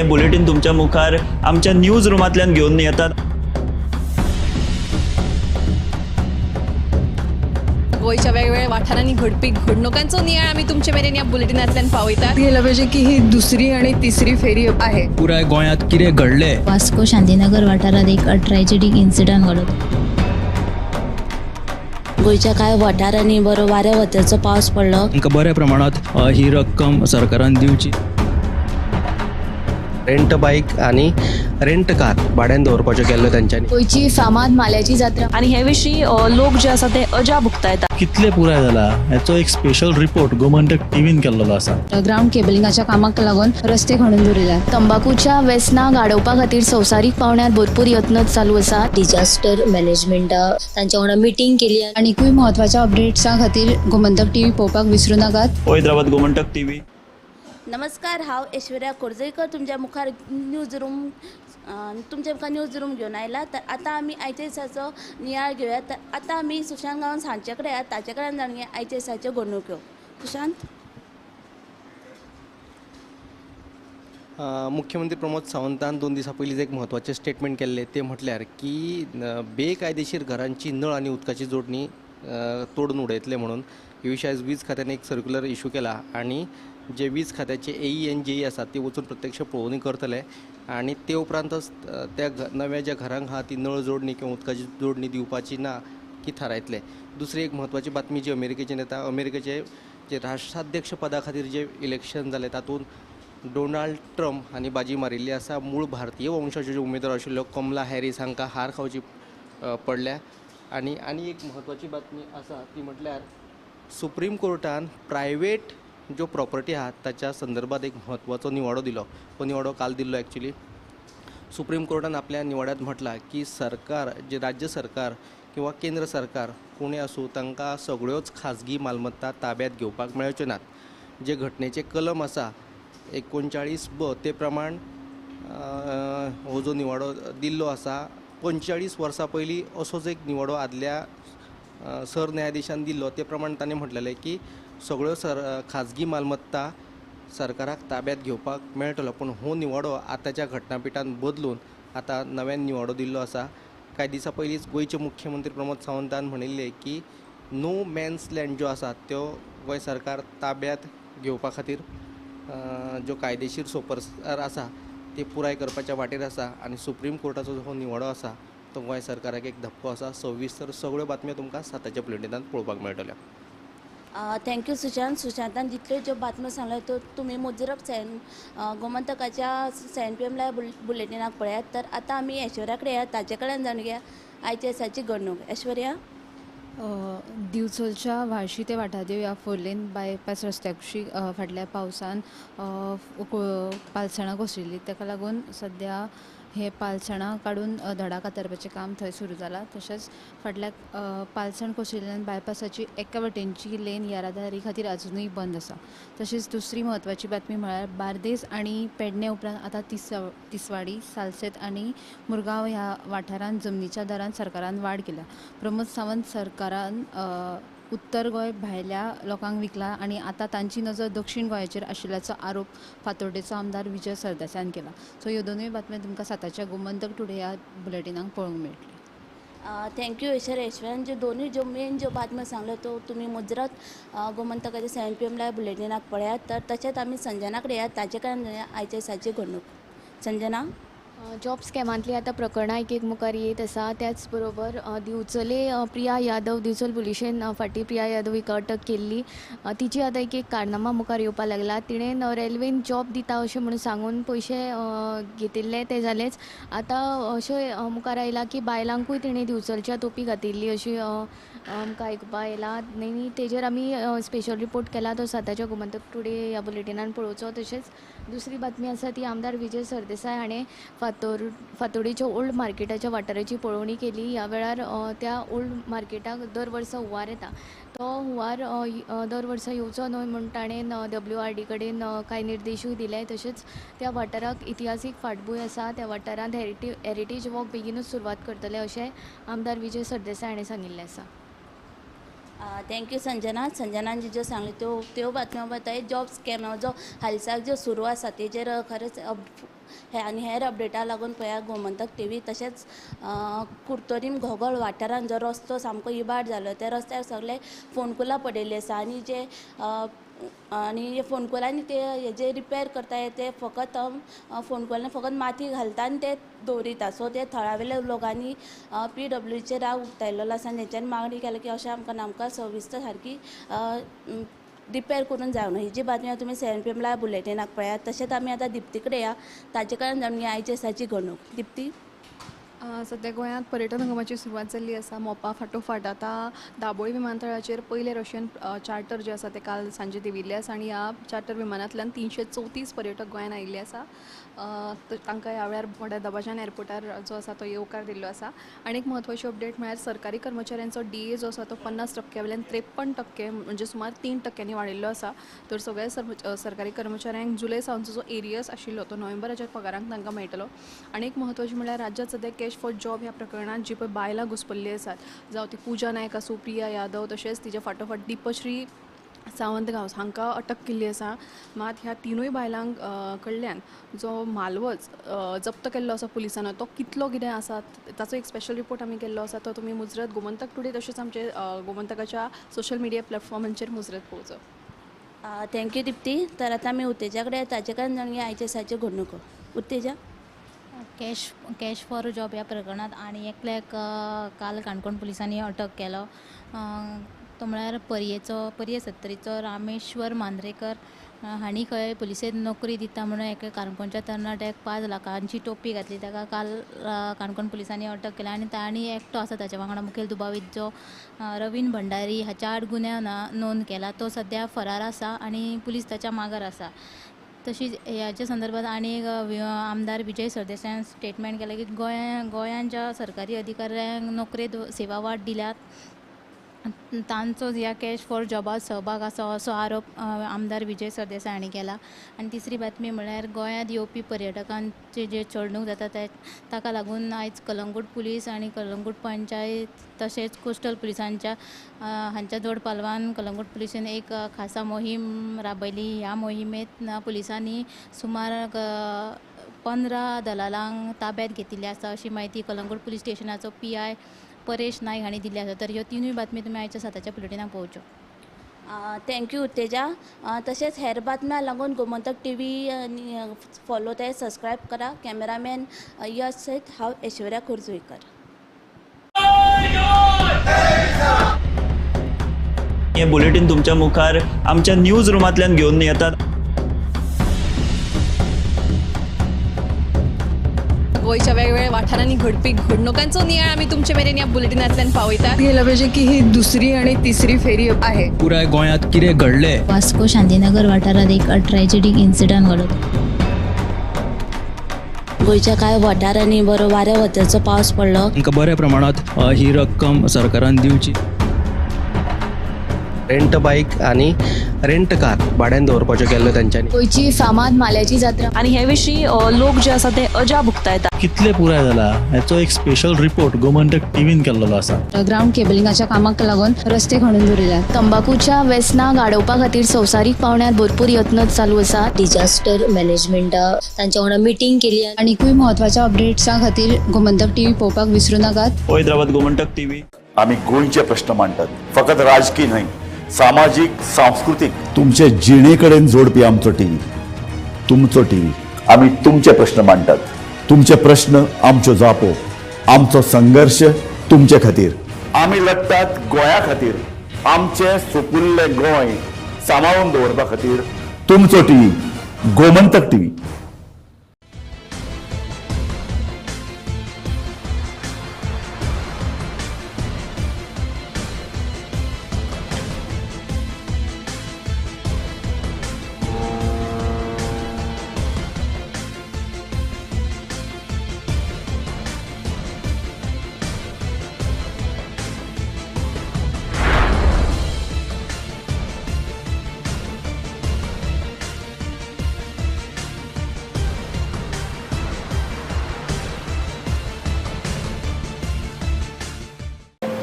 आमी हे बुलेटीन तुमच्या मुखार आमच्या न्यूज रुमांतल्यान घेवन येतात. गोंयच्या वेगवेगळ्या वाठारांनी घडपी घडणुकांचो नियाळ आमी तुमचे मेरेन ह्या बुलेटिनांतल्यान पावयतात. गेलं पाहिजे की ही दुसरी आणि तिसरी फेरी आहे. पुराय गोंयांत कितें घडलें. वास्को शांतीनगर वाठारांत एक ट्रॅजेडीक इन्सिडंट घडलो. गोंयच्या कांय वाठारांनी बरो वाऱ्या वताचो पावस पडलो. तांकां बऱ्या प्रमाणांत ही रक्कम सरकारान दिवची. रेंट बायक आनी रेंट कार भाड्यान दवरपाच्यो केल्ल्यो तेंच्यांनी. गोंयची फामाद माल्याची जात्रा आनी हे विशीं लोक जे आसा ते अजाप उक्तायता. कितले पुराय जाला हेचो एक स्पेशल रिपोर्ट गोमंतक टीव्हीन केल्लो आसा. ग्रावंड केबलिंगाच्या कामाक लागून रस्ते खणून दवरिल्यात. तंबाकूच्या वेसनाक आडोवपा खातीर संवसारीक पावंड्यार भरपूर यत्न चालू आसा. डिजास्टर मॅनेजमेंटा तांच्या वांगडा मिटींग केली. आनीकूय म्हत्वाच्या अपडेट्सां खातीर गोमंतक टीव्ही पळोवपाक विसरूं नाकात. पळयत रावात गोमंतक टीव्ही. नमस्कार, हांव ऐश्वर्या खोर्जेकर तुमच्या मुखार न्यूज रूम तुमच्या मुखार न्यूज रूम घेवन आयला. तर आतां आमी आयच्या दिसाचो नियाळ घेवया. तर आतां आमी सुशांत गांवस हांचे कडेन आसा, ताचे कडेन जाणून घेवया आयच्या दिसाच्यो घडणुक्यो. सुशांत. मुख्यमंत्री प्रमोद सावंतान 2 दिसां पयलींच एक म्हत्वाचें स्टेटमेंट केल्लें, तें म्हटल्यार की बेकायदेशीर घरांची नळ आनी उदकाची जोडणी तोडून उडयतले म्हणून. हे विशीं आयज वीज खात्यान एक सर्क्युलर इशू केला आनी जे वीज खात्याचे एई एन जेई आसात ते वचून प्रत्यक्ष पळोवणी करतले आनी ते उपरांतच त्या नव्या ज्या घरांक आहा ती नळ जोडणी किंवा उदकाची जोडणी दिवपाची ना की थारायतले. दुसरी एक म्हत्वाची बातमी जी अमेरिकेची येता, अमेरिकेचे जे राष्ट्राध्यक्ष पदा खातीर जे इलेक्शन जालें तातूंत डोनाल्ड ट्रम्प हांणी बाजी मारिल्ली आसा. मूळ भारतीय वंशाच्यो ज्यो उमेदवार आशिल्ल्यो कमला हॅरीस हांकां हार खावची पडल्या. आनी आनी एक म्हत्वाची बातमी आसा ती म्हटल्यार सुप्रीम कोर्टान प्रायवेट ज्यो प्रॉपर्टी आहा ताच्या संदर्भात एक म्हत्वाचो निवाडो दिलो. हो निवाडो काल दिल्लो. एक्चुली सुप्रीम कोर्टान आपल्या निवाड्यांत म्हटलां की सरकार जे राज्य सरकार किंवा केंद्र सरकार कोणूय आसूं तांकां सगळ्योच खाजगी मालमत्ता ताब्यात घेवपाक मेळच्यो नात. जे घटनेचें कलम आसा 39ब ते प्रमाण हो जो निवाडो दिल्लो आसा 45 वर्सां पयलीं असोच एक निवाडो आदल्या सरन्यायाधीशान दिल्लो. ते प्रमाण ताणें म्हटलेलें की सगळ्यो खाजगी मालमत्ता सरकाराक ताब्यात घेवपाक मेळटलो, पूण हो निवाडो आतांच्या घटनापिठान बदलून आतां नव्यान निवाडो दिल्लो आसा. कांय दिसां पयलींच गोंयचे मुख्यमंत्री प्रमोद सावंतान म्हणिल्लें की नो मॅन्स लँड ज्यो आसा त्यो गोंय सरकार ताब्यात घेवपा खातीर ज्यो कायदेशीर सोपरसार आसा ते पुराय करपाच्या वाटेर आसा आनी सुप्रीम कोर्टाचो हो निवाडो आसा तो गोंय सरकाराक एक धपको आसा. सविस्तर सगळ्यो बातम्यो तुमकां 7च्या बुलेटिनांत पळोवपाक मेळटल्यो. Thank you Sushant. सुशांतान जितल्यो ज्यो बातम्यो सांगल्यो त्यो तुमी मुजरत सेवन गोमंतकाच्या 7 PM live बुलेटिनाक पळयात. तर आतां आमी ऐश्वर्या कडेन या, ताचे कडेन जाणून घेवया आयच्या दिसाची घडणूक. ऐश्वर्या. दिवचलच्या व्हाळशी ते वाठादेव ह्या 4 लेन बायपास रस्त्या कुशीक फाटल्या पावसान पालसणां कोसळिल्ली. ताका लागून सद्या हे पालसणां काडून धडा कातरपाचें काम थंय सुरू जालां. तशेंच फाटल्या पालसण कोसळिल्ल्यान बायपासाची एका वटेनची लेन येरादारी खातीर अजुनूय बंद आसा. तशेंच दुसरी म्हत्वाची बातमी म्हळ्यार बार्देस आनी पेडणे उपरांत आतां तिसवाडी, सालसेत आनी मुरगांव ह्या वाठारांत जमनीच्या दरांत सरकारान वाड केल्या. प्रमोद सावंत सरकारान उत्तर गोंय भायल्या लोकांक विकला आनी आतां तांची नजर दक्षिण गोंयाचेर आशिल्ल्याचो आरोप फातोर्डेचो आमदार विजय सरदेसायान केला. सो ह्यो दोनूय बातम्यो तुमकां 7च्या गोमंतक टुडे ह्या बुलेटिनाक पळोवंक मेळटल्यो. Thank you Aishwarya. ऐश्वर्यान ज्यो दोनूय ज्यो मेन ज्यो बातम्यो सांगल्यो त्यो तुमी मुजरत गोमंतकाच्या 7 PM live बुलेटिनाक पळयात. तर तशेंच आमी संजना कडेन या, ताचे कडेन आयच्या दिसाची घडणूक. संजना. जॉब स्कॅमांतली आतां प्रकरणां एक एक मुखार येत आसा. त्याच बरोबर दिवचले प्रिया यादव, दिवचल पुलिशेन फाटीं प्रिया यादव हिका अटक केल्ली. तिची आतां एक एक कारनामा मुखार येवपाक लागला. तिणें रेल्वेन जॉब दिता अशें म्हणून सांगून पयशे घेतिल्ले ते जालेच. आतां अशें मुखार आयलां की बायलांकूय तिणें दिवचलच्या तोपी घातिल्ली अशी आमकां आयकुपाक आयलां. आनी तेजेर आमी स्पेशल रिपोर्ट केला, तो 7च्या गोमंतक टुडे ह्या बुलेटिनान पळोवचो. तशेंच दुसरी बातमी आसा ती आमदार विजय सरदेसाय हाणें फातोर्डेच्या ओल्ड मार्केटाच्या वाठाराची पळोवणी केली. ह्या वेळार त्या ओल्ड मार्केटाक दर वर्सा हुंवार येता. तो हुंवार दर वर्सा येवचो न्हय म्हूण ताणें WRD कडेन कांय निर्देशूय दिले. तशेंच त्या वाठाराक इतिहासीक फाटभूंय आसा, त्या वाठारांत हेरिटेज वॉक बेगीनूच सुरवात करतले अशें आमदार विजय सरदेसाय हाणें सांगिल्लें आसा. Thank you Sanjana. संजनान ज्यो सांगल्यो त्यो त्यो बातम्यो बताय. जॉब स्कॅम जो हालसाक जो सुरू आसा तेजेर खरेंच हे आनी हेर अपडेटा लागून पळया गोमंतक टीव्ही. तशेंच कुर्तोरीम घोगोळ वाठारान जो रस्तो सामको इबाड जालो त्या रस्त्यार सगळे फोंडकुलां पडिल्लीं आसा आनी जे आनी फोंडकुलांनी ते हेजे रिपेर करता ते फकत फोंडकुलांनी फकत माती घालता आनी ते दवरिता. सो ते थळावेल्या लोकांनी पीडब्ल्यूचेर राग उक्तायलेलो आसा आनी तेंच्यांनी मागणी केल्या की अशें आमकां आमकां सविस्तर सारकी रिपेर करून जाय म्हणून. ही जी बातमी तुमी 7 PM live बुलेटिनाक पळयात. तशेंच आमी आतां दिप्ती कडेन या, ताचे कडेन जाणून घेवया आयच्या दिसाची घडणूक. दिप्ती, सद्या गोंयांत पर्यटन हंगामाची सुरवात जाल्ली आसा. मोपा फाटोफाट आतां दाबोळी विमानतळाचेर पयले रशियन चार्टर जे आसा ते काल सांजे देंविल्ले आसा आनी ह्या चार्टर विमानांतल्यान 334 पर्यटक गोंयांत आयिल्ले आसा. तांकां ह्या वेळार व्हडा दबाज्यान एअरपोर्टार जो आसा तो येवकार दिल्लो आसा. आनी एक म्हत्वाची अपडेट म्हळ्यार सरकारी कर्मचाऱ्यांचो डीए जो आसा तो 50% वयल्यान 53% म्हणजे सुमार 3% वाडिल्लो आसा. तर सगळ्या सरकारी कर्मचाऱ्यांक जुलय सावनचो जो एरियस आशिल्लो तो नोव्हेंबराच्या पगारांक तांकां मेळटलो. आनी एक म्हत्वाचें म्हळ्यार राज्यांत सद्या कॅश फॉर जॉब ह्या प्रकरणांत जी पळय बायलां घुसपल्लीं आसात, जावं ती पूजा नायक आसूं, प्रिया यादव, तशेंच तिच्या फाटोफाट दीपश्री सावंत गांवस हांकां अटक केल्ली आसा. मात ह्या तिनूय बायलांक कडल्यान जो म्हालवज जप्त केल्लो आसा पुलिसांनी तो कितलो कितें आसा ताचो एक स्पेशल रिपोर्ट आमी केल्लो आसा. तो तुमी मुजरत गोमंतक टुडे तशेंच आमचे गोमंतकाच्या सोशल मिडिया प्लॅटफॉर्मांचेर मुजरत पळोवचो. Thank you Dipti. तर आतां आमी उत्तेजा कडेन, ताचे कडेन जाणून घेवया आयच्या दिसाच्यो घडणुको. उत्तेजा, कॅश फॉर जॉब ह्या प्रकरणांत आनी एकल्याक काल काणकोण पुलिसांनी अटक केलो. तो म्हळ्यार पर्ये सत्तरीचो रामेश्वर मांद्रेकर हांणी खंय पुलिसेंत नोकरी दिता म्हणून एका काणकोणच्या तरणाट्याक 5 लाखांची टोपी घातली. ताका काल काणकोण पुलिसांनी अटक केल्या आनी तांणी एकटो आसा ताच्या वांगडा मुखेल दुबावीत जो रवीन भंडारी हाच्या आड गुन्यांव नोंद केला. तो सद्या फरार आसा आनी पुलीस ताच्या मागार आसा. तशीच ह्याच्या संदर्भात आनी एक आमदार विजय सरदेसायान स्टेटमेंट केलें की गोंयांत ज्या सरकारी अधिकाऱ्यांक नोकरेंत सेवा वाड दिल्यात तांचो ह्या कॅश फॉर जॉबात सहभाग आसा असो आरोप आमदार विजय सरदेसाय हांणी केला. आनी तिसरी बातमी म्हळ्यार गोंयांत येवपी पर्यटकांची जे चलणूक जाता ताका लागून आयज कलंगूट पुलीस आनी कलंगूट पंचायत तशेंच कोस्टल पुलिसांच्या हांच्या जोड पालवान कलंगूट पुलिशेन एक खासा मोहीम राबयली. ह्या मोहिमेंत पुलिसांनी सुमार 15 दलालांक ताब्यात घेतिल्ली आसा अशी म्हायती कलंगूट पुलीस स्टेशनाचो PI Paresh Naik हांणी दिल्ली आसा. तर ह्यो तिनूय बातमी तुमी आयच्या 7च्या बुलेटिनाक पळोवच्यो. Thank you Utteja. तशेंच हेर बातम्यां लागून गोमंतक टीव्ही आनी फॉलो ते सबस्क्रायब करा. कॅमेरामॅन यश सयत हांव ऐश्वर्या खोर्जुंवेकर. हे बुलेटीन तुमच्या मुखार आमच्या न्यूज रुमांतल्यान घेवन येतात. गोंयच्या वेगवेगळ्या वाठारांनी घडपी घडणुकांचो नियाळ आमी तुमचे मेरेन ह्या बुलेटिनांतल्यान पावयतात. गेलं पाहिजे की ही दुसरी आणि तिसरी फेरी आहे. पुराय गोंयांत कितें घडलें, वास्को शांतीनगर वाठारांत एक ट्रॅजेडीक इन्सिडंट घडलो. गोंयच्या कांय वाठारांनी बरो वाऱ्या वताचो पावस पडलो. तांकां बऱ्या प्रमाणांत ही रक्कम सरकारान दिवची. रेंट बायक आनी रेंट कार भाड्यान दवरपाच्यो केल्ल्यो तेंच्यांनी. गोंयची फामाद माल्याची जात्रा आनी हे विशीं लोक जे आसा ते अजाप उक्तायतात. कितले पुराय जाला हेचो एक स्पेशल रिपोर्ट गोमंतक टीव्हीन केल्लो आसा. ग्रावंड केबलिंगाच्या कामाक लागून रस्ते खणून दवरिल्यात. तंबाखूच्या वेसनाक आडोवपा खातीर संवसारीक पावंड्यार भरपूर यत्न चालू आसा. डिजास्टर मॅनेजमेंटा तांच्या वांगडा मिटींग केली. आनीकूय म्हत्वाच्या अपडेट्सां खातीर गोमंतक टीव्ही पळोवपाक विसरूं नाकात. पळयत रावात गोमंतक टीव्ही. आमी गोंयचे प्रश्न मांडटात, फकत राजकीय न्हय, सामाजीक, सांस्कृतीक, तुमचे जिणे कडेन जोडपी आमचो टीव्ही, तुमचो टीव्ही. आमी तुमचे प्रश्न मांडटात, तुमचे प्रश्न आमच्यो जापो, आमचो संघर्श तुमचे खातीर. आमी लढटात गोंया खातीर, आमचें सुपुल्लें गोंय सांबाळून दवरपा खातीर. तुमचो टीव्ही, गोमंतक टीव्ही.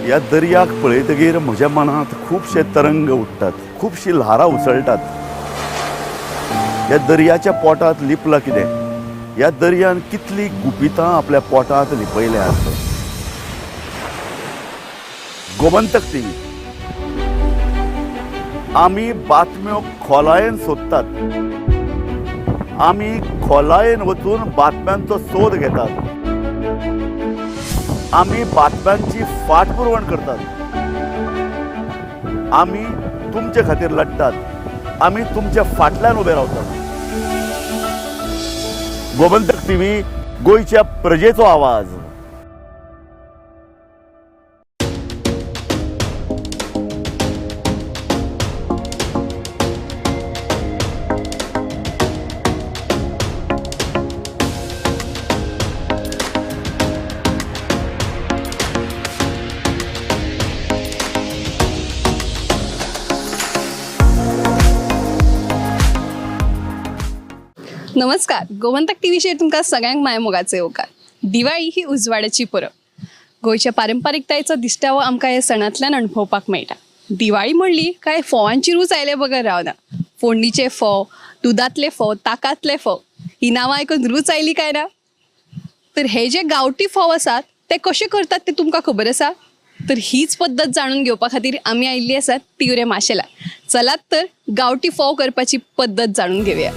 ह्या दर्याक पळयतगीर म्हज्या मनांत खुबशे तरंग उठ्ठात, खुबशी ल्हारां उसळटात. ह्या दर्याच्या पोटांत लिपलां कितें, ह्या दर्यान कितली गुपितां आपल्या पोटांत लिपयल्यांत. गोमंतक टीव्ही आमी बातम्यो खोलायेन सोदतात, आमी खोलायेन वचून बातम्यांचो सोद घेतात, आमी बातम्यांची फाटपुरवण करतात, आमी तुमचे खातीर लढतात, आमी तुमच्या फाटल्यान उबे रावतात. गोमंतक टीव्ही, गोंयच्या प्रजेचो आवाज. नमस्कार, गोमंतक टीव्हीचेर तुमकां सगळ्यांक माय मोगाचो येवकार. दिवाळी ही उजवाडाची परब. गोंयच्या पारंपारिकतायेचो दिश्टावो आमकां ह्या सणांतल्यान अणभवपाक मेळटा. दिवाळी म्हणली काय फोवांची रूच आयले बगर रावना. फोडणीचे फोव, दुदांतले फोव, ताकांतले फोव, ही नांवां आयकून रूच आयली काय ना? तर हे जे गांवठी फोव आसात ते कशे करतात ते तुमकां खबर आसा? तर हीच पद्दत जाणून घेवपा खातीर आमी आयिल्ली आसात तिवरे माशेला. चलात तर गांवठी फोव करपाची पद्दत जाणून घेवया.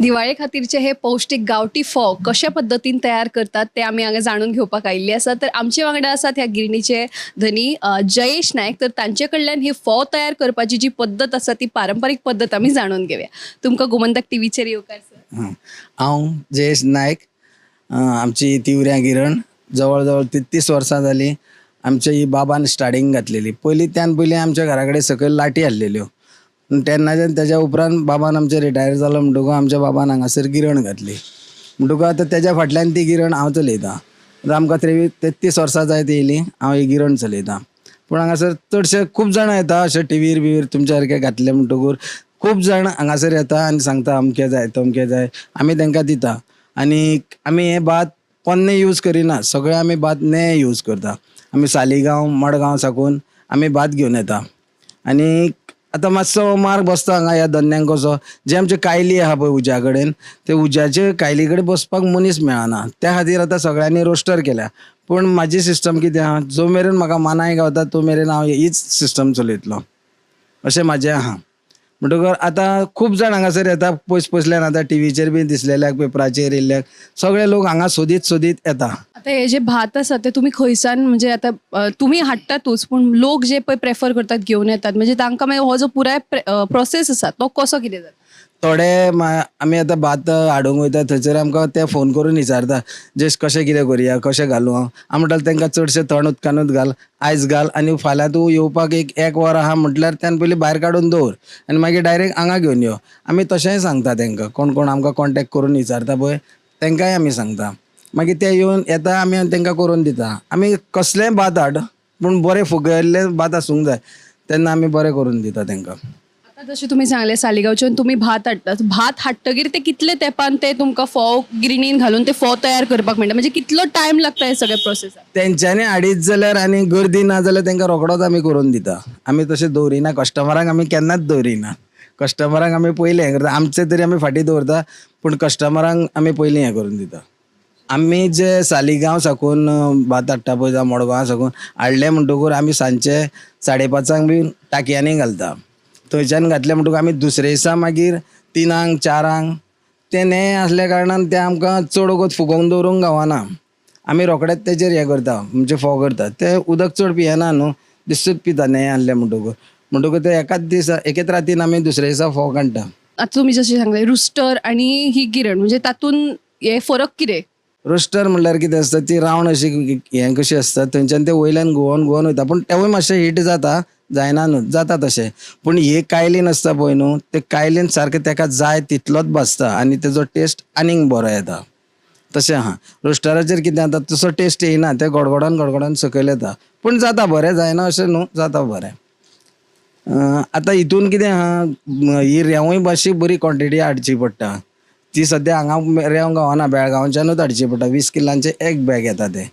दिवाळे खातीरचे हे पौश्टीक गांवठी फोव कशा पद्दतीन तयार करतात ते आमी हांगा जाणून घेवपाक आयिल्ले आसा. तर आमचे वांगडा आसात ह्या गिरणीचे धनी जयेश नायक. तर तांचे कडल्यान ही फोव तयार करपाची जी पद्दत आसा ती पारंपारीक पद्दत आमी जाणून घेवया. तुमकां गोमंतक टीव्हीचेर येवकार सर. हांव जयेश नायक. आमची तिवऱ्यां गिरण जवळ जवळ 33 वर्सां जालीं. आमच्या ही बाबान स्टार्टींग घातलेली पयलीं. त्यान पयलीं आमच्या घरा कडेन सकयल लाटी आसलेल्यो. तेन्नाच्यान तेज्या उपरांत बाबान आमचे रिटायर जालो म्हणटकूच आमच्या बाबान हांगासर गिरण घातली. म्हणटकूच आतां तेज्या फाटल्यान ती गिरण हांव चलयतां. आतां आमकां 33 वर्सां जायत येयलीं हांव ही गिरण चलयतां. पूण हांगासर चडशे खूब जाणां येता अशे टिवीर बिवीर तुमच्या सारके घातले म्हणटकूच खूब जाण हांगासर येता आनी सांगता अमकें जाय तमकें जाय. आमी तांकां दिता. आनी आमी हें भात पोन्नें यूज करिना, सगळें आमी भात नें यूज करता. आमी सालिगांव मडगांव साकून आमी भात घेवन येता. आनी आतां मातसो मार्ग बसता हांगा ह्या धन्यांक कसो जे आमचे कायली आहा पळय उज्या कडेन, ते उज्याचे कायली कडेन बसपाक मनीस मेळना. त्या खातीर आतां सगळ्यांनी रोस्टर केल्या. पूण म्हाजी सिस्टम कितें आहा, जो मेरेन म्हाका मानाय गावता तो मेरेन हांव हीच सिस्टम चलयतलो अशें म्हाजें आहा. म्हणटकर आतां खूब जाण हांगासर येता पयस पयसल्यान. आतां टिवीचेर बी दिसलेल्याक पेपराचेर येयल्ल्याक सगळे लोक हांगा सोदीत सोदीत येता. आतां हे जे भात आसा ते तुमी खंयसान म्हणजे आतां तुमी हाडटातूच पूण लोक जे पळय प्रेफर करतात घेवन येतात म्हणजे तांकां मागीर हो जो पुराय प्रोसेस आसा तो कसो कितें जाता? थोडे आमी आतां भात हाडूंक वयता थंयसर आमकां ते फोन करून विचारता जे कशें कितें करुया कशें घालूं. हांव म्हणटालें तांकां चडशें थंड उदकानूच घाल, आयज घाल आनी फाल्यां तूं येवपाक एक वर आहा म्हटल्यार त्यान पयलीं भायर काडून दवर आनी मागीर डायरेक्ट हांगा घेवन यो. आमी तशेंय सांगता तांकां. कोण कोण आमकां कॉन्टेक्ट करून विचारता पळय तांकांय आमी सांगता. मागीर ते येवन येता आमी तांकां करून दिता. आमी कसलेंय भात हाड पूण बरें फुगयल्लें भात आसूंक जाय तेन्ना आमी बरें करून दिता तांकां. आतां जशें तुमी सांगलें सालिगांवच्यान तुमी भात हाडटात, भात हाडटगीर ते कितले तेंपान ते तुमकां फोव गिरणीन घालून ते फोव तयार करपाक मेळटा, म्हणजे कितलो टायम लागता हे सगळे प्रोसेसाक? तेंच्यांनी हाडीत जाल्यार आनी गर्दी ना जाल्यार तांकां रोखडोच आमी करून दिता. आमी तशें दवरिना कस्टमरांक, आमी केन्नाच दवरिना कस्टमरांक. आमी पयलीं हें करता, आमचें तरी आमी फाटीं दवरता पूण कस्टमरांक आमी पयलीं हें करून दिता. आमी जे सालिगांव साकून भात हाडटा पळय जावं मडगांव साकून हाडलें म्हणटकूच आमी सांजचे 5:30 बी टाकयांनी घालता. थंयच्यान घातलें म्हणटकूच आमी दुसरे दिसा मागीर 3 4 तें नें आसल्या कारणान तें आमकां चड वगत फुगोवन दवरूंक गावना. आमी रोखडेच तेजेर हें करता म्हणजे फोव करता. तें उदक चड पियेना न्हू, दिसूच पिता नें आसलें म्हणटकूच. म्हणटकूच तें एकाच दिसा एकेच रातीन आमी दुसरे दिसा फोव काडटा. आतां तुमी जशें सांगलें रुस्टर आनी ही गिरण म्हणजे तातूंत हे फरक कितें? रोस्टर म्हणल्यार कितें आसता ती रावंड अशी हें कशी आसता थंयच्यान ते वयल्यान घुंवोन घुंवोन वयता पूण तेवूय मातशें हीट जाता जायना न्हू जाता तशें. पूण ही कायलीन आसता पळय न्हू ते कायलीन सारकें तेका जाय तितलोच भाजता आनी तेजो टेस्ट आनीक बरो येता. तशें आहा. रोस्टराचेर कितें जाता तसो टेस्ट येयना, तें गडगडोन गडगडोन सकयल येता पूण जाता बरें, जायना अशें न्हू, जाता बरें. आतां हितून कितें आहा ही रेंवूय मातशी बरी क्वॉन्टिटी हाडची पडटा. ती सद्या हांगा रेंव गावना, बेळगांवच्यानूच हाडची पडटा. 20 किलांचें एक बॅग येता तें,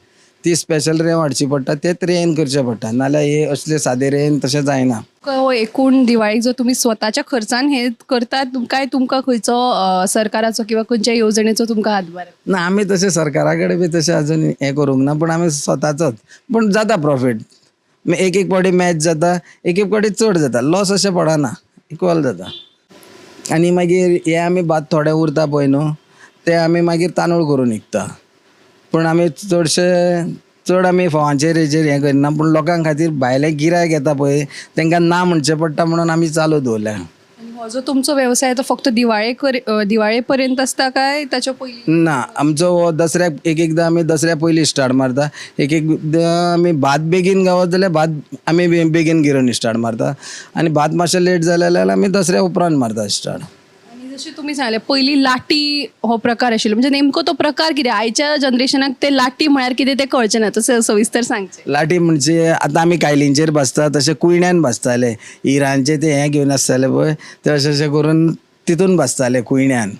ती स्पेशल रेंव हाडची पडटा, तेच रेंवेन करचें पडटा, नाल्यार हे असले सादे रेंवेन तशें जायना. हो एकूण दिवाळीक जो तुमी स्वताच्या खर्चान हे करतात काय तुमकां खंयचो सरकाराचो किंवा खंयच्या येवजणेचो तुमकां हातभार? ना, आमी तशें सरकारा कडेन बी तशें अजून हें करूंक ना, पूण आमी स्वताचोच. पूण जाता प्रॉफीट, एक एक फावटी मॅच जाता, एक एक फावटी चड जाता, लॉस अशें पडना, इक्वल जाता. आनी मागीर हे आमी भात थोडे उरता पळय न्हू ते आमी मागीर तांदूळ करून विकता. पूण आमी चडशे चड आमी फोवांचेर हेजेर हें करिना, पूण लोकां खातीर भायलें गिरायक येता पळय तांकां ना म्हणचें पडटा म्हणून आमी चालू दवरल्या. हो जो तुमचो वेवसाय तो फक्त दिवाळे पर्यंत आसता काय ताच्या पयलीं? ना, आमचो हो दसऱ्याक एक एकदां आमी दसऱ्या पयलीं स्टार्ट मारता, एक एकदां आमी भात बेगीन गावत जाल्यार भात आमी बेगीन गिरण स्टार्ट मारता आनी भात मातशें लेट जालें जाल्यार आमी दसऱ्या उपरांत मारता स्टार्ट. आनी जशें तुमी सांगलें पयलीं लाटी हो प्रकार आशिल्लो, म्हणजे नेमको तो प्रकार कितें? आयच्या जनरेशनाक ते लाटी म्हळ्यार कितें तें कळचें ना, तशें सविस्तर सांगचें. लाटी म्हणजे आतां आमी कायलींचेर भाजता तशें कुयण्यान भाजताले, इरांचे ते हें घेवन आसताले पळय ते अशें अशें करून तितून भाजताले कुयण्यान.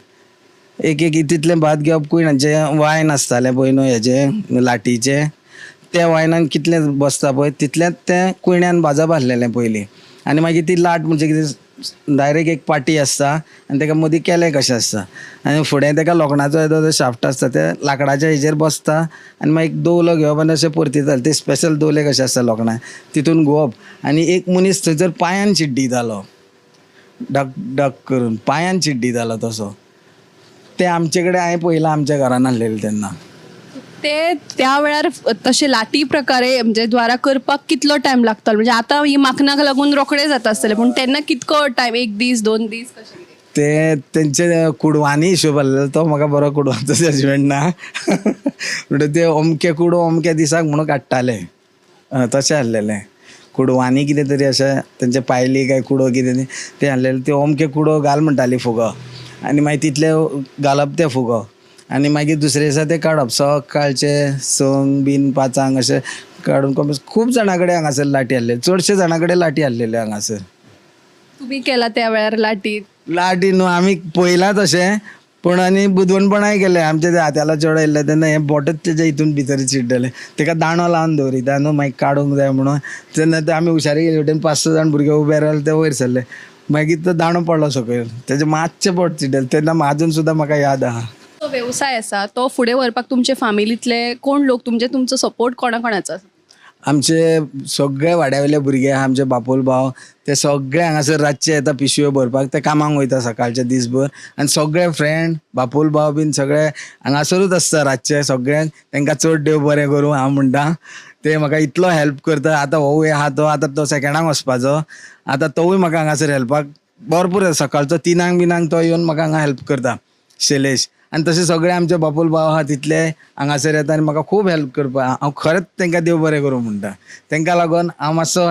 एक एक तितलें भात घेवप कुयण्याचें वायन आसतालें पळय न्हू हेजें लाटीचें, त्या वायनान कितलें बसता पळय तितलेंच तें कुयण्यान भाजप आसलेलें पयलीं. आनी मागीर ती लाट म्हणजे कितें डायरेक्ट एक पाटी आसता आनी तेका मदीं केलें कशें आसता आनी फुडें तेका लोखणाचो येदो तो शाफ्ट आसता ते लांकडाच्या हेजेर बसता आनी मागीर दोवलो घेवप आनी अशें परतिताले. ते स्पेशल दोवले कशे आसता लोखणा तितून घुंवप आनी एक मनीस थंयसर पांयान चिड्डितालो, डक डक करून पांयान चिड्डितालो तसो. ते आमचे कडेन हांवें पयलां आमच्या घरान आहलेलें तेन्ना. ते त्या वेळार तशे लाठी प्रकारे म्हणजे द्वारा करपाक कितलो टायम लागतालो? म्हणजे आतां ही माकनाक लागून रोखडे जाता आसतले, पूण तेन्ना कितको टायम, एक दीस दोन दीस कशें? ते तेंचे कुडवांनी हिशोब आहलेलो, तो म्हाका बरो कुडवांचो जजमेंट ना. म्हणटा ते अमके कुडो अमक्या दिसाक म्हणून काडटाले, तशें आहलेलें. कुडवांनी कितें तरी अशें तेंचे पायली काय कुडो कितें तें आहलेलें, ते अमके कुडो घाल म्हणटाली फुगो, आनी मागीर तितले घालप ते फुगो, आनी मागीर दुसरे दिसा ते काडप सकाळचे 6 बीन 5 अशें काडून. खूब जाणां कडेन हांगासर लाठी आहले, चडशे जाणां कडेन लाठी आहलेले हांगासर. तुमी केला त्या वेळार लाठी? लाठी न्हू, आमी पळयलां तशें, पूण आनी बुदवंतपणाय केलें. आमचे ते हात्याला चेडो येयल्ले तेन्ना हें बोटच तेजे हितून भितर चिड्डलें, तेका दांडो लावन दवरिता न्हू मागीर काडूंक जाय म्हणून. तेन्ना ते आमी हुशारी केली, वटेन 5-6 जाण भुरगे उबे रावले, ते वयर सरले, मागीर तो दांडो पडलो सकयल, तेजें मातशें बोट चिड्डलें. तेन्ना आजून सुद्दां म्हाका याद आहा. तो वेवसाय आसा तो फुडें व्हरपाक तुमचे फामिलींतले कोण लोक, तुमचे तुमचो सपोर्ट कोणा कोणाचो आसा? आमचे सगळे वाड्या वयले भुरगे आहा, आमचे बापोल भाव, ते सगळे हांगासर रातचे येता पिशव्यो भरपाक, ते कामाक वयता सकाळचे दीसभर, आनी सगळे फ्रेंड बापोल भाव बीन सगळे हांगासरूच आसता रातचे सगळ्यांक. तांकां चड देव बरें करूं हांव म्हणटा, ते म्हाका इतलो हेल्प करता. आतां होवूय आहा तो, आतां तो सेकेंडाक वचपाचो, आतां तोवूय म्हाका हांगासर हेल्पाक भरपूर. सकाळचो 3 बिनांक तो येवन म्हाका हांगा हेल्प करता, शैलेश. आनी तशें सगळे आमचे बापोल भाव आहा तितले हांगासर येता आनी म्हाका खूब हेल्प करपाक. हांव खरेंच तांकां देव बरें करूं म्हणटा. तांकां लागून हांव मातसो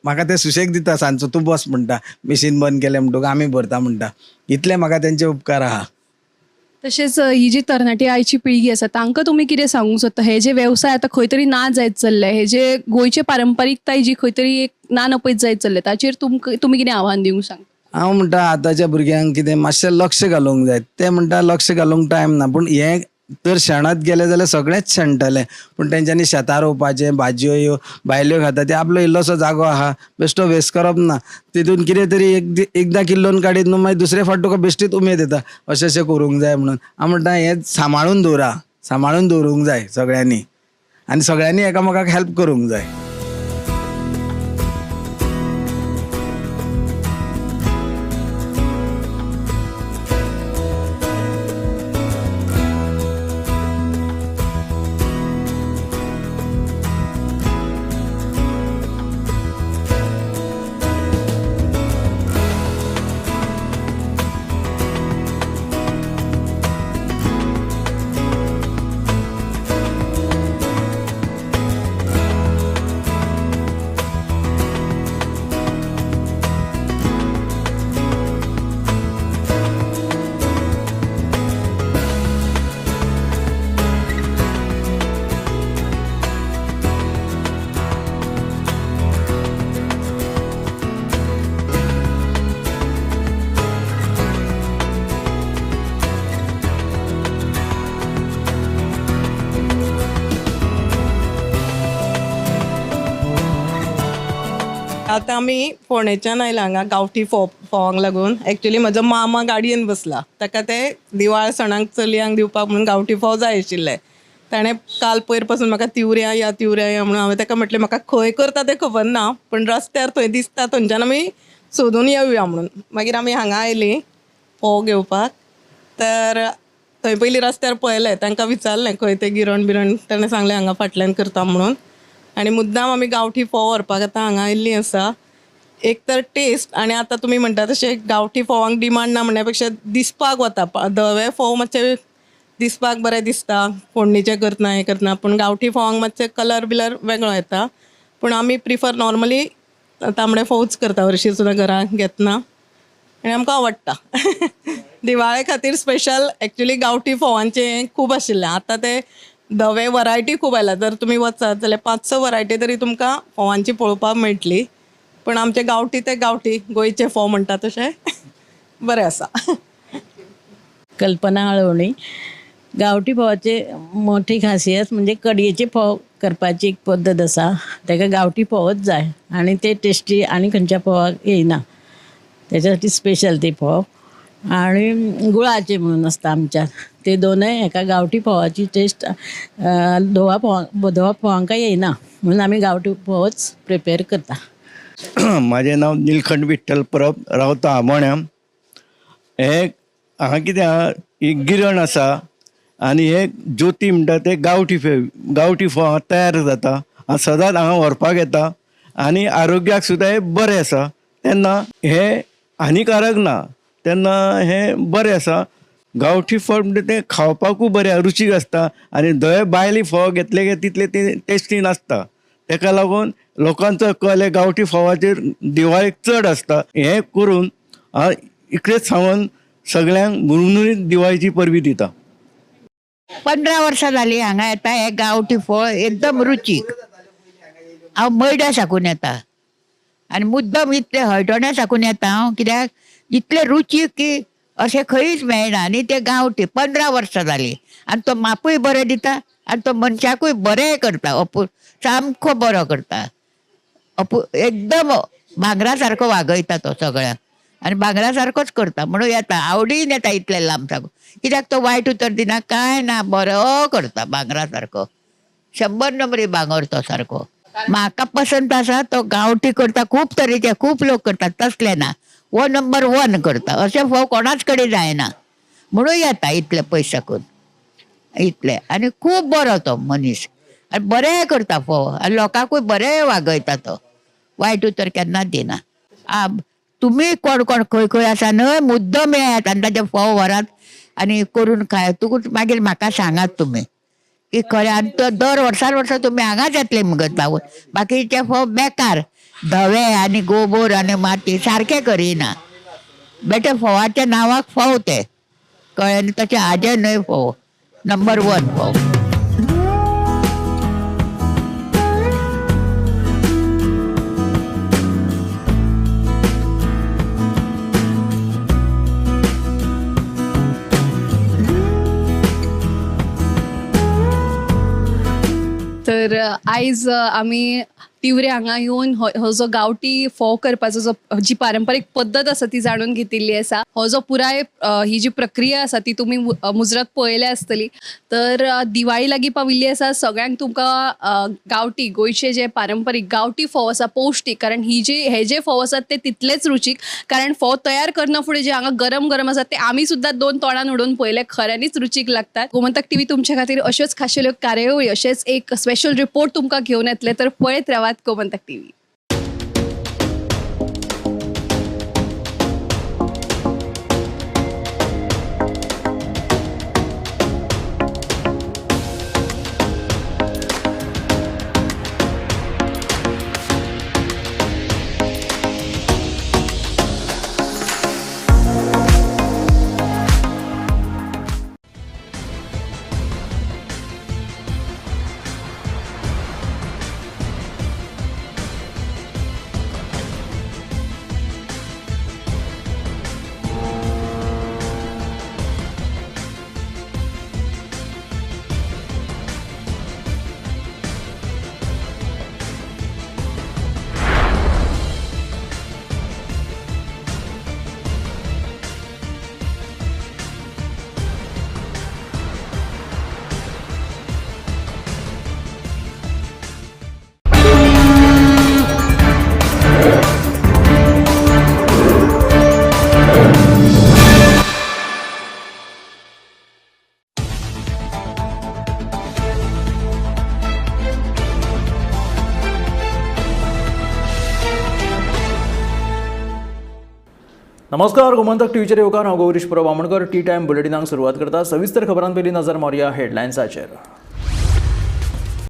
म्हाका ते सुशेग दिता, सांजचो तूं बस म्हणटा, मिशीन बंद केलें म्हणटकूच आमी भरता म्हणटा. इतले म्हाका तेंचे उपकार आहा. तशेंच ही जी तरणाटी आयची पिळगी आसा तांकां तुमी कितें सांगूंक सोदता? हे जे वेवसाय आतां खंय तरी ना जायत चल्ले, हे जे गोंयचे पारंपारीकताय जी खंय तरी एक ना नपयत जायत चल्ले, ताचेर तुमकां तुमी कितें आव्हान दिवंक सांगता? हांव म्हणटा आतांच्या भुरग्यांक कितें मातशें लक्ष घालूंक जाय. ते म्हणटा लक्ष घालूंक टायम ना, पूण हें तर शेणत गेलें जाल्यार सगळेंच शेणटलें. पूण तेंच्यांनी शेतां रोवपाचें, भाजयो ह्यो भायल्यो खाता, ते आपलो इल्लोसो जागो आहा बेश्टो वेस्ट करप ना. तितून कितें तरी एकदां किल्लोवन काडीत न्हू, मागीर दुसरे फावट तुका बेश्टीच उमेद येता अशें अशें करूंक जाय म्हणून. हांव म्हणटा हें सांबाळून दवरा, सांबाळून दवरूंक जाय सगळ्यांनी, आनी सगळ्यांनी एकामेकाक हेल्प करूंक जाय. आतां आमी फोंडेच्यान आयला हांगा गांवठी फोवांक लागून. एक्चुली म्हजो मामा गाडयेन बसला, ताका ते दिवाळ सणाक चलयांक दिवपाक म्हणून गांवठी फोव जाय आशिल्ले. ताणें काल पयर पासून म्हाका तिवऱ्या या तिवऱ्या या म्हणून. हांवें ताका म्हटलें म्हाका खंय करता तें खबर ना, पूण रस्त्यार थंय दिसता थंयच्यान आमी सोदून येवया म्हणून. मागीर आमी हांगा आयलीं फोव घेवपाक, तर थंय पयलीं रस्त्यार पळयलें, तांकां विचारलें खंय तें गिरण बिरण, ताणें सांगलें हांगा फाटल्यान करता म्हणून. आनी मुद्दाम आमी गांवठी फोव व्हरपाक आतां हांगा आयिल्लीं आसा. एक तर टेस्ट, आनी आतां तुमी म्हणटा तशें गांवठी फोवांक डिमांड ना म्हणल्या पेक्षा दिसपाक वता. धवे फोव मातशे दिसपाक बरें दिसता, फोडणीचे करतना हें करतना, पूण गांवठी फोवांक मातशे कलर बिलर वेगळो येता. पूण आमी प्रिफर नॉर्मली तांबडे फोवच करता, हरशीं सुद्दां घरांत घेतना, आनी आमकां आवडटा. दिवाळे खातीर स्पेशल एक्चुली गांवठी फोवांचें खूब आशिल्लें, आतां ते धवे वरायटी खूब आयला. जर तुमी वचत जाल्यार 5-6 वरायटी तरी तुमकां फोवांची पळोवपाक मेळटली. पूण आमचे गांवठी ते गांवठी गोंयचे फोव म्हणटा तशें बरें आसा. कल्पना आळवणी. गांवठी फोवाची मोठी खासियत म्हणजे कडयेचे फोव करपाची एक पद्दत आसा, ताका गांवठी फोवच जाय आनी ते टेस्टी आनी खंयच्या फोवाक येयना, त्याच्यासाठी स्पेशल ते फोव. आणि गुळाचे म्हणून आसता आमच्यात, ते दोनय एका गांवठी फोवाची टेस्ट धवा फोवांक येयना म्हणून आमी गांवठी फोवच प्रिपेर करता. म्हाजें नांव निलखंड विठ्ठल परब, रावता आमोण्या. हें हांगा कितें आहा, ही गिरण आसा आनी हे ज्योती म्हणटा ते गांवठी फोव, गांवठी फोव हांगा तयार जाता. हांव सदांच हांगा व्हरपाक येता आनी आरोग्याक सुद्दां हे बरें आसा. तेन्ना हे हानिकारक ना, तेन्ना हे बरें आसा. गांवठी फोव म्हणटा तें खावपाकूय बरें, रुचीक आसता आनी धवे बायली फोव घेतले की तितले ते टेस्टी नासता. तेका लागून लोकांचो कल हे गांवठी फोवाचेर दिवाळेक चड आसता. हें करून हांव इतलेंच सांगून सगळ्यांक मुरमुरीत दिवाळेची परबीं दिता. 15 वर्सां जालीं हांगा येता. हे गांवठी फोव एकदम रुचीक. हांव मयड्या साकून येता आनी मुद्दम इतले हळदोण्या साकून येता हांव, कित्याक इतले रुचीक की अशें खंयच मेळना. आनी ते गांवठी 15 वर्सां जालीं आनी तो मापूय बरें दिता आनी तो मनशाकूय बरें करता. अपू सामको बरो करता. अपू एकदम भांगरा सारको वागयता तो सगळ्यांक आनी भांगरा सारकोच करता म्हणून येता, आवडीन येता इतले लांब साकून, कित्याक तो वायट उतर दिना, कांय ना, बरो करता भांगरा सारको. 100 नंबरी भांगर तो सारको. म्हाका पसंत आसा तो गांवठी करता. खूब तरेचे खूब लोक करतात तसले ना, हो नंबर 1 करता. अशें फोव कोणाच कडेन जायना म्हणून येता इतले पयस साकून इतले. आनी खूब बरो तो मनीस आनी बरें करता फोव आनी लोकांकूय बरें वागयता तो, वायट उतर केन्नाच दिना. तुमी कोण कोण खंय खंय आसा न्हय, मुद्दम येयात आनी ताजे फोव व्हरात आनी करून खायात. तुकूच मागीर म्हाका सांगात तुमी की खरें. आनी तो दर वर्सान वर्सा तुमी हांगाच येतले मुगत पावून. बाकीचे फोव बेकार, धवे आनी गोबोर आनी माती सारके करिना. बेटे फोवाच्या नांवाक फोव ते, कळ्ळें न्ही? तशें हाजें न्हय फोव, नंबर 1 फोव. तर आयज आमी तिवरे हांगा येवन हो जो गांवठी फोव करपाचो जो जी पारंपारीक पद्दत आसा ती जाणून घेतिल्ली आसा. हो जो पुराय ही जी प्रक्रिया आसा ती तुमी मुजरत पळयल्या आसतली. तर दिवाळी लागीं पाविल्ली आसा, सगळ्यांक तुमकां गांवठी गोंयचे जे पारंपारीक गांवठी फोव आसा पौश्टीक, कारण ही जी हे जे फोव आसात ते तितलेच रुचीक, कारण फोव तयार करना फुडें जे हांगा गरम गरम आसात ते आमी सुद्दां 2 तोंडान उडोवन पळयले, खऱ्यांनीच रुचीक लागतात. गोमंतक टीव्ही तुमच्या खातीर अश्योच खाशेल्यो कार्यावळी, अशेंच एक स्पेशल रिपोर्ट तुमकां घेवन येतले. तर पळयत रावात गोमंतक टीव्ही. नमस्कार, गोमंतक टीव्हीचेर येवकार. हांव गौरीश प्रभू आमोणकर. टी टायम बुलेटिनाक सुरवात करता. सविस्तर खबरां पयलीं नजर मारुया हेडलायन्साचेर.